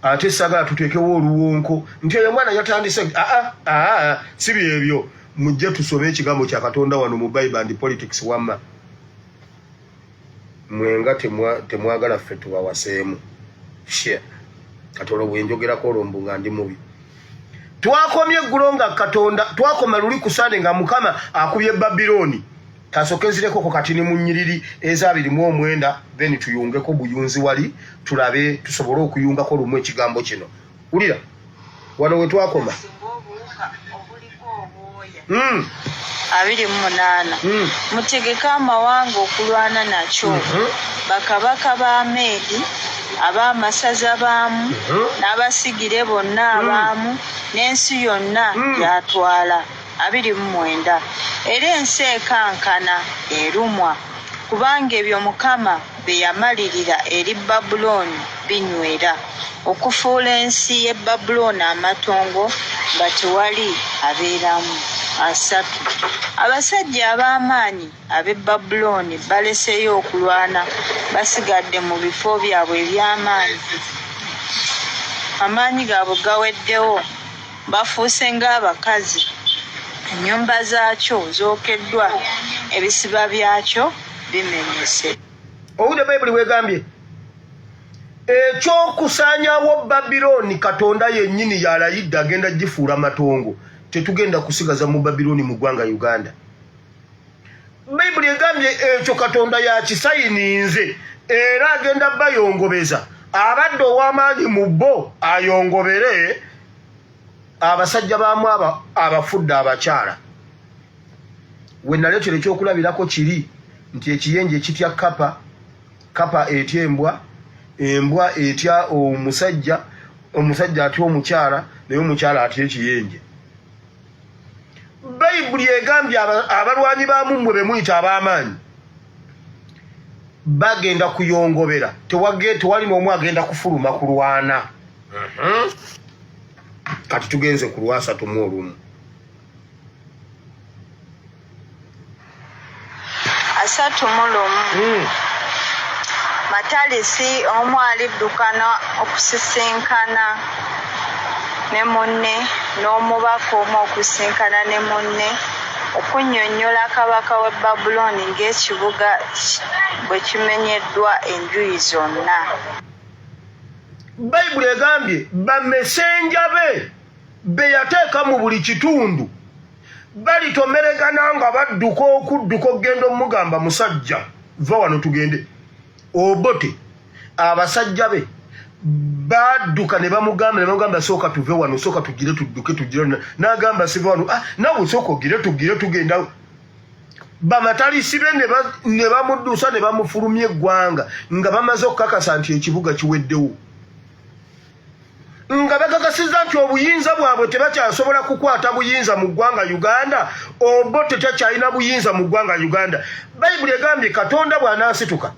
Ate saagala tuteekewo oluwonko nti oyo omwana yatandise. Aa, aa, si byebyo. Mujje tusome ekigambo kya Katonda wano mu Bible and Politics. Wamma mwenga temwagala ffe tubawaseemu. Share. Kati olwo bwe njogerako olwo mbu nga ndi mubi. Twakomye eggulo nga Katonda, twakoma luli ku Sande nga Mukama akubye Babilooni. Kasooke nzirekoko kati ni mu nnyiriri ez'abiri mu omwenda, then tuyungeko buyunzi wali tulabe tusobole okuyungako lumu ekigambo kino. Wulira wano we twakoma. 28. Mutegeke amawanga okulwana nakyo, bakabaka ba Meedi, ab'amasaza baamu, n'abasigire bonna abaamu, n'ensi yonna gy'atwala. 29. Era ensi ekankana, erumwa, kubanga ebyo Mukama bye yamalirira eri Babulooni binywera, okufuula ensi y'e Babulooni amatongo nga tewali abeeramu. 30. Abasajja ab'amaanyi ab'e Babulooni baleseeyo okulwana, basigadde mu bifo byabwe eby'amaanyi. Amaanyi gaabwe gaweddewo, bafuuse ng'abakazi. Ennyumba zaakyo zookeddwa, ebisiba byakyo bimenyese. Owulira Bayibuli bwegambye ekyokusaanyawo Babilooni, Katonda yennyini yalayidde agenda gifuula matongo. Tetugenda kusigaza mu Babilooni mu ggwanga Uganda. Bayibuli egambye ekyo Katonda yakisayininze, era agenda bayongobeza. Abadde ow'amaanyi mu bo ayongobere, abasajja baamu abafudde abakyala. We naleetera ekyokulabirako kiri nti ekiyenje kitya kapa, kapa etya embwa, embwa etya omusajja, omusajja atya omukyala, naye omukyala atya ekiyenje. Bayibuli egambye abalwanyi baamu mmwe be muyita ab'amaanyi bagenda kuyongobera, tewali n'omu agenda kufuluma kulwana. Kati tugenze ku lwasatu mu olumu. 31. Matalisi omu aliddukana okusisinkana ne munne, n'omubaka omu okusisinkana ne munne, okunnyonnyola kabaka w'e Babulooni ng'ekibuga bwe kimenyeddwa enjuyi zonna. Bayibuli egambye bamesenja be be yateeka mu buli kitundu balitomeregana nga badduka okudduka okugenda omugamba, musajja va wano tugende. Obote abasajja be badduka ne bamugamba, ne bamugamba sooka tuve wano, sooka tugire tudduke tugire. N'agamba siva wano. Ah, nawe sooka ogire tugire tugenda. Bamatalisi be ne bamuddusa ne bamufulumya eggwanga nga bamaze okukakasa nti ekibuga kiweddewo, nga bakakasizza nti obuyinza bwabwe tebakyasobola kukwata buyinza mu ggwanga Uganda. Obote takyalina buyinza mu ggwanga Uganda. Bayibuli egambye Katonda bw'anaasituka,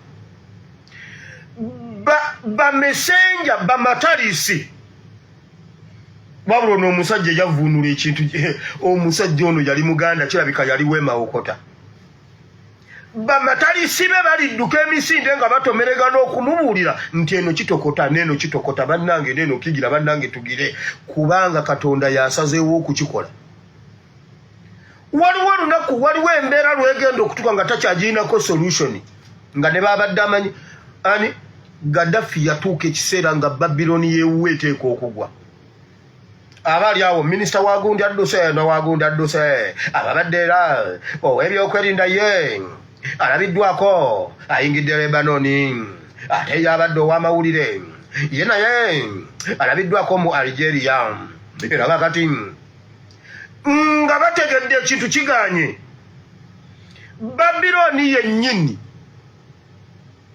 bamesenja bamatalisi. Wabula ono omusajja yavvuunula ekintu. Omusajja ono yali muganda, kirabika yali wemawokota. Bamatalisi be balidduka emisinde nga batomeregana okumubuulira nti eno kitokota n'eno kitokota, bannange n'eno kigira, bannange tugire, kubanga Katonda yasazeewo okukikola. Waliwo olunaku, waliwo embeera lwegenda okutuka nga takyagirinako solution, nga ne babadde amanyi ani. Gaddafi yatuuka ekiseera nga Babiloni yewuwe eteeka okugwa. Aba ali awo minisita wa gundi adduse nowagundi adduse, ababadde era ow'ebyokwerinda ye alabiddwako ayingidde Lebanoni, ate yabadde ow'amawulire ye naye alabiddwako mu Algeria. Era kakati nga bategedde ekintu kiganye, Babiloni yennyini,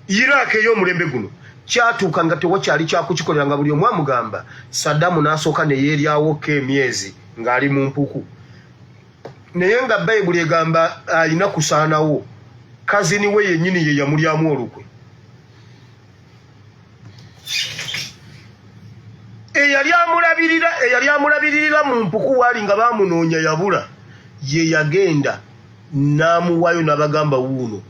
Iraq ey'omulembe guno, kyatuuka nga tewakyali kyakukikolera, nga buli omu amugamba. Sadamu n'asooka ne yeeryawokko emyezi ng'ali mu mpuku, naye nga Bayibuli egamba alina kusaanawo. Cousin we yennyini ye yamulyamu olukwe, eyali amulabirira, eyali amulabiririra mu mpuku waali nga bamunoonya yabula. Ye yagenda n'amuwayo n'abagamba wuuno.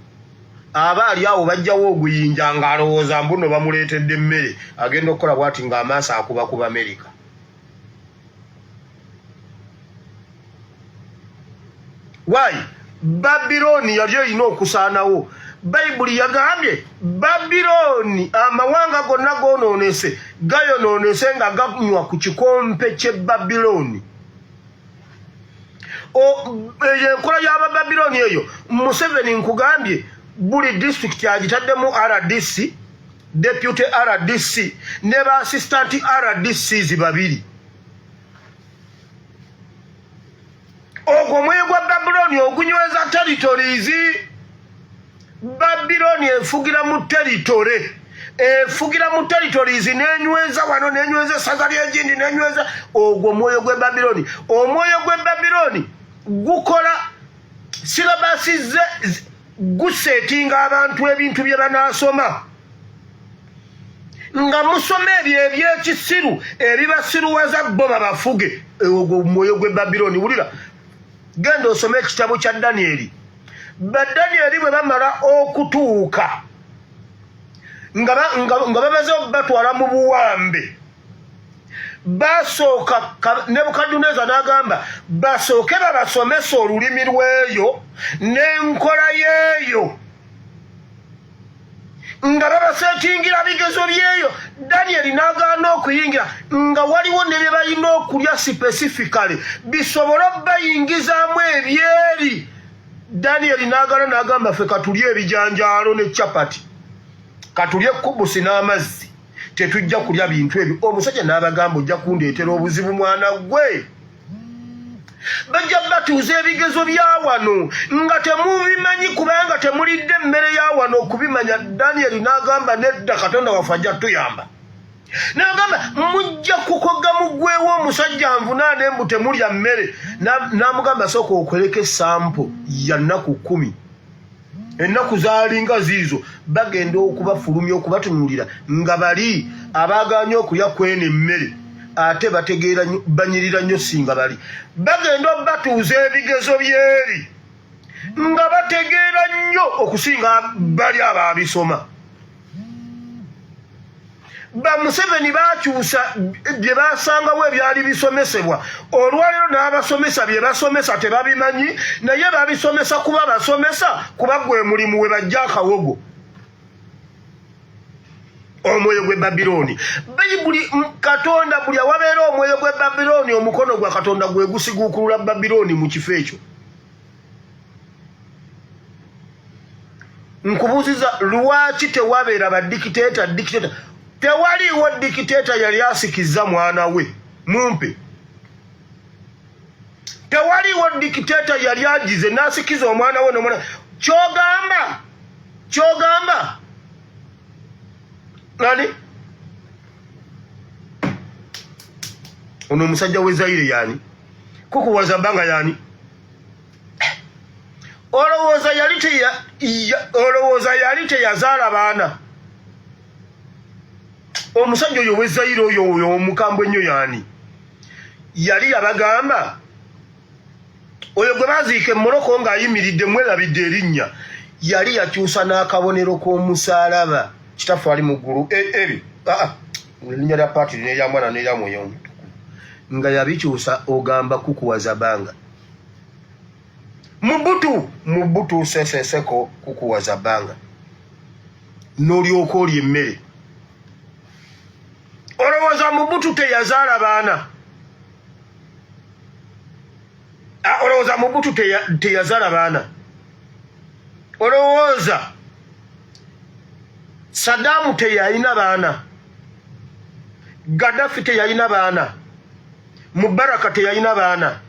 Aba ali awo, bajjawo oguyinja ng'alowooza mbuno bamuleetedde emmere. Agenda okukola bwati ng'amaaso akuba ku Bamerika. Why? Babilooni yali erina okusaanawo. Bayibuli yagambye Babilooni, amawanga gonna goonoonese, gayonoonese nga ganywa ku kikompe ky'e Babilooni. Eyo enkola y'Abababilooni eyo. Museveni nkugambye buli disitulikiti agitaddemu RDC, deputy RDC ne ba assistant RDCs babiri. Ogwo omwoyo gwa Babulooni ogunyweza territories. Babilooni efugira mu territory, efugira mu territories, nenyweza wano, nenyweza essaza lyegindi, nenyweza. Ogwo omwoyo gwe Babilooni. Omwoyo gwe Babilooni gukola syllabus ze, gusetinga abantu ebintu bye banaasoma, nga musoma ebyo ebyekisiru ebibasiruwaza, bo babafuge. Ogwo omwoyo gwe Babilooni. Wulira, genda osome ekitabo kya Danyeri. Badanyeri bwe bamala okutuuka nga bamaze batwala mu buwambe, basooka Nebukaduneza n'agamba basooke babasomesa olulimi lw'eyo n'enkola y'eyo, nga babasetingira bigezo byeyo. Danyeri n'agaana okuyingira, nga waliwo ne bye balina okulya specifically bisobole obayingizaamu ebyeri. Danyeri n'agaana, n'agamba, "Ffe katulye ebijanjaalo ne capati, katulye kubusi n'amazzi, tetujja kulya bintu ebyo." Omusajja n'abagamba, "Ojja kundeetera obuzibu, mwana gwe. Bajja batuuza ebigezo bya wano nga temubimanyi, kubanga temulidde emmere ya wano okubimanya." Danyeri n'agamba, "Nedda, Katonda waffe ajja tuyamba." N'agamba, "Mujja kukoga mugwewo, omusajja nvunaane mbu temulya mmere." N'amugamba, "Sooka okoleko esample ya nnaku 10." Ennaku zaalinga ziizo, bagenda okubafulumya okubatunuulira nga bali abaaganye okulya kweno emmere, ate bategeera, banyirira nnyo singa bali. Bagenda obatuuza ebigezo byeri nga bategeera nnyo okusinga bali abaabisoma. Ba Museveni bakyusa bye basangawo ebyali bisomesebwa. Olwaleero n'abasomesa bye basomesa tebabimanyi, naye babisomesa kuba basomesa, kuba gwe mulimu we bajja akawogo. Omwoyo gw'e Babilooni. Bayibuli, Katonda, buli awabeera omwoyo gw'e Babilooni, omukono gwa Katonda gwe gusiguukulula Babilooni mu kifo ekyo. Nkubuuziza, lwaki tewabeera badikiteeta? Dikiteeta tewaliiwo. Dikiteeta yali asikiza mwana we mumpe. Tewaliiwo dikiteeta yali agize n'asikiza omwana we nomwana. Kyogamba nani? Ono omusajja w'e Zaire yani kukuwaza bbanga yani? Olowooza yali teyazaala baana? Omusajja oyo w'e Zaire, oyo omukambwe ennyo, yaani yali yabagamba oyo gwe baziika e Morocco ng'ayimiridde, mwerabidde erinnya. Yali yakyusa n'akabonero k'omusaalaba. Kitaffe ali mu ggulu, ebi erinnya lya paatiri n'erya mwana n'erya mwoyo omutukuvu nga yabikyusa, ogamba kukuwaza bbanga. Mubutu mubutu seseseko kukuwaza bbanga n'olyoka olya emmere. Olowooza Mubutu teyazaala baana? Olowooza Mubutu teyazaala baana? Olowooza Sadamu teyalina baana? Gaddafi teyalina baana? Mubaraka teyalina baana?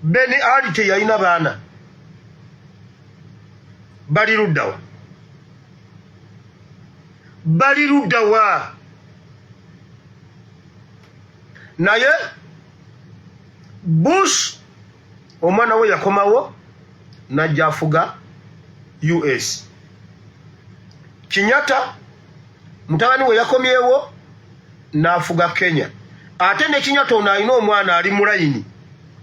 Beni Ali teyalina baana? Bali luddawa? Bali luddawa? Naye Bush omwana we yakomawo najja afuga US. Kinyata mutabani we yakomyewo n'afuga Kenya. Ate ne Kinyata ono alina omwana ali mu layini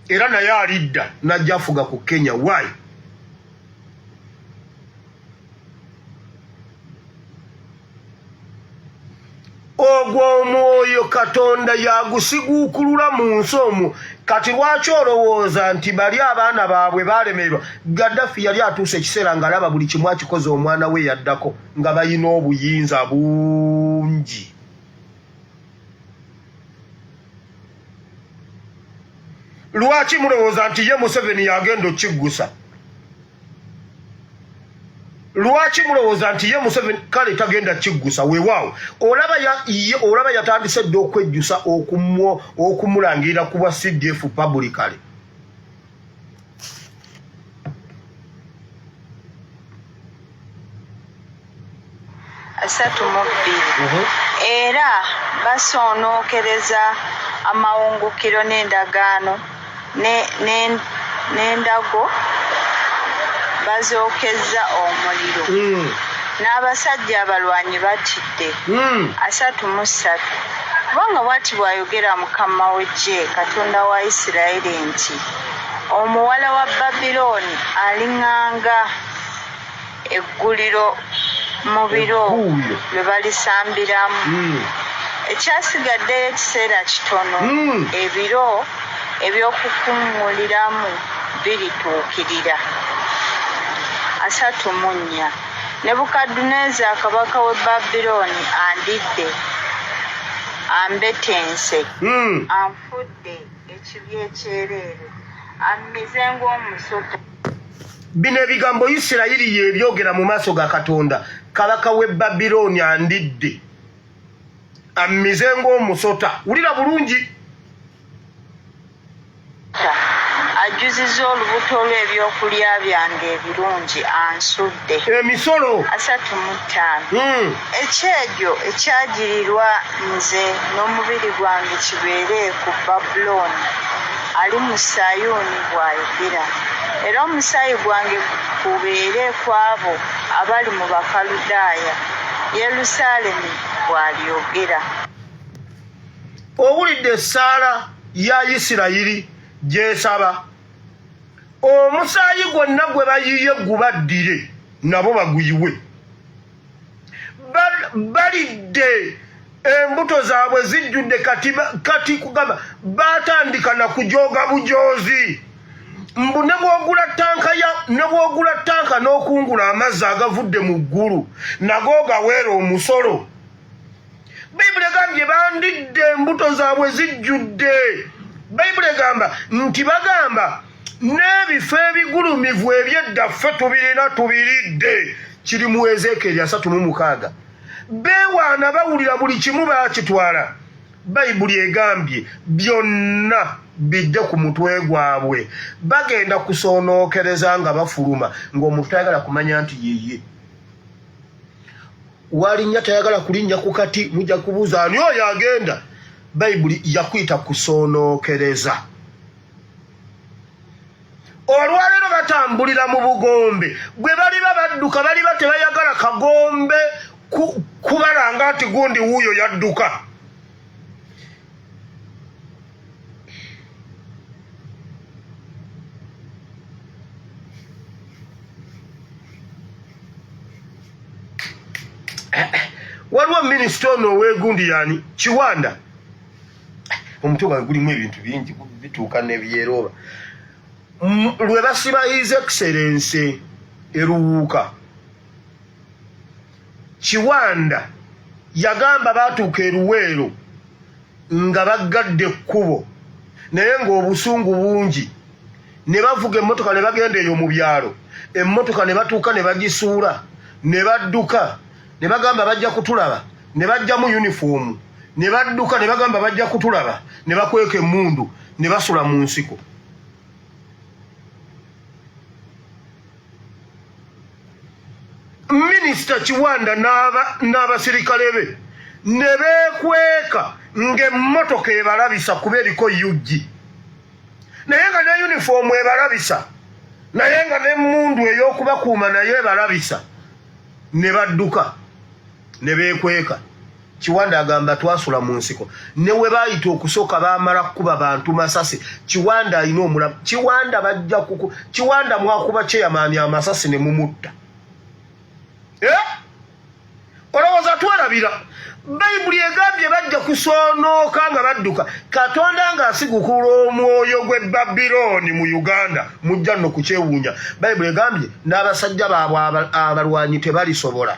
era naye alidda najja afuga ku Kenya. Why? Ogwo omwoyo Katonda yagusiguukulula mu nsi omwo. Kati lwaki olowooza nti bali abaana baabwe balemererwa? Gaddafi yali atuuse ekiseera ng'alaba buli kimu akikoze omwana we yaddako, nga balina obuyinza bungi. Lwaki mulowooza nti ye Museveni yagenda okukiggusa? Lwaki mulowooza nti ye Museveni kale tagenda kiggusa? Weewaawo olaba olaba yatandise dda okwejjusa okumulangirira ku bwa CDF publicly. 32. Era basoonookereza amawungukiro n'endagaano n'endago bazookezza omuliro. N'abasajja abalwanyi batidde. 33 kubanga bw'ati bw'ayogera Mukama w'eggye, Katonda wa Isiraeri nti Omuwala wa Babilooni aliŋŋanga egguliro mu biro lwe balisambiramu. Ekyasigaddeyo ekiseera kitono, ebiro eby'okukuŋŋuliramu birituukirira. 34 Nebukadduneeza kabaka w'e Babulooni andidde, ambetense, anfudde ekibya ekyereere, ammize ng'omusota. Bino ebigambo Isirayiri yebyogera mu maaso ga Katonda. Kabaka w'e Babilooni andidde, ammize ng'omusota. Wulira bulungi. Ajjuzizza olubuto lwe ebyokulya byange ebirungi, ansudde. Emisolo. 35. Ekyejo ekyagirirwa nze n'omubiri gwange kibeere ku Babulooni ali mu Sayuuni bw'ayogera, era omusaayi gwange gubeere ku abo abali mu Bakaludaaya, Yerusaalemi bw'alyogera. Owulidde essaala ya Isirayiri gy'esaba, omusaayi gwonna gwe bayiye gubaddire nabo baguyiwe. Balidde embuto zaabwe zijjudde kati, kati kugamba batandika na kujooga bujoozi mbu ne bwogula ttanka ya ne bwogula ttanka n'okungula amazzi agavudde mu ggulu nago gaweera omusolo. Bayibuli egambye bandidde embuto zaabwe zijjudde. Bayibuli egamba nti bagamba n'ebifo ebigulumivu eby'edda ffe tubirina tubiridde. Kiri mu Ezeekyeri 36. Beewaana bawulira buli kimu baakitwala. Bayibuli egambye byonna bidde ku mutwe gwabwe. Bagenda kusoonookereza nga bafuluma ng'omuntu tayagala kumanya nti yeye. Walinnya tayagala kulinnya ku kati, mujja kubuuza ani oyo agenda. Bayibuli yakuyita kusoonookereza. Olwaleero batambulira mu bugombe bwe baliba badduka, baliba tebayagala kagombe kubalanga nti gundi wuuyo yadduka. Waliwo minisita ono owegundi yani Kiwanda, omutwe gwange gulimu ebintu bingi bituuka nebyerooba. Lwe basiba His Excellence eruwuuka, Kiwanda yagamba baatuuka eruweero nga baggadde ekkubo, naye ng'obusungu bungi, ne bavuga emmotoka ne bagenda eyo mu byalo, emmotoka ne batuuka ne bagisuula ne badduka, ne bagamba bajja kutulaba, ne bajjamu yunifoomu ne badduka, ne bagamba bajja kutulaba, ne bakweka emmundu ne basula mu nsiko. Minisita Kiwanda n'abasirikale be ne beekweka ng'emmotoka ebalabisa kuba eriko UG, naye nga ne yunifoomu ebalabisa, naye nga n'emmundu ey'okubakuuma naye ebalabisa, ne badduka ne beekweka. Kiwanda agamba twasula mu nsiko, ne we baayita okusooka baamala kukuba bantu masasi. Kiwanda alina omulamu. Kiwanda bajja kuku Kiwanda mwakuba kyeyamaani amasasi ne mumutta. Eh? Olowooza twerabira? Bayibuli egambye bajja kusoonooka nga badduka. Katonda ng'asigukula omwoyo gw'e Babilooni mu Uganda, mujja nno kukyewuunya. Bayibuli egambye n'abasajja baabwe abalwanyi tebalisobola.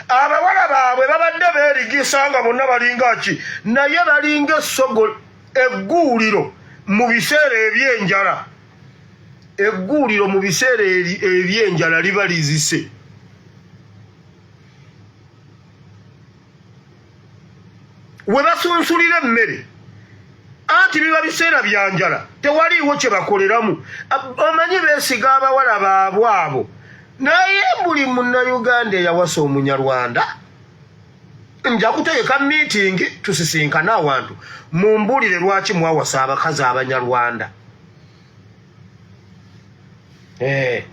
Abawala baabwe babadde beerigisa nga bonna balinga ki, naye balinga essogo egguuliro mu biseera eby'enjala. Egguuliro mu biseera eby'enjala liba lizise. We basunsulira emmere, anti biba biseera bya njala, tewaliiwo kye bakoleramu. Omanyi beesiga abawala baabwe abo, naye buli Munnayuganda eyawasa Omunyarwanda, nja kutegeka miitingi tusisinkane awantu mumbuulire lwaki mwawasa abakazi Abanyarwanda. Eh.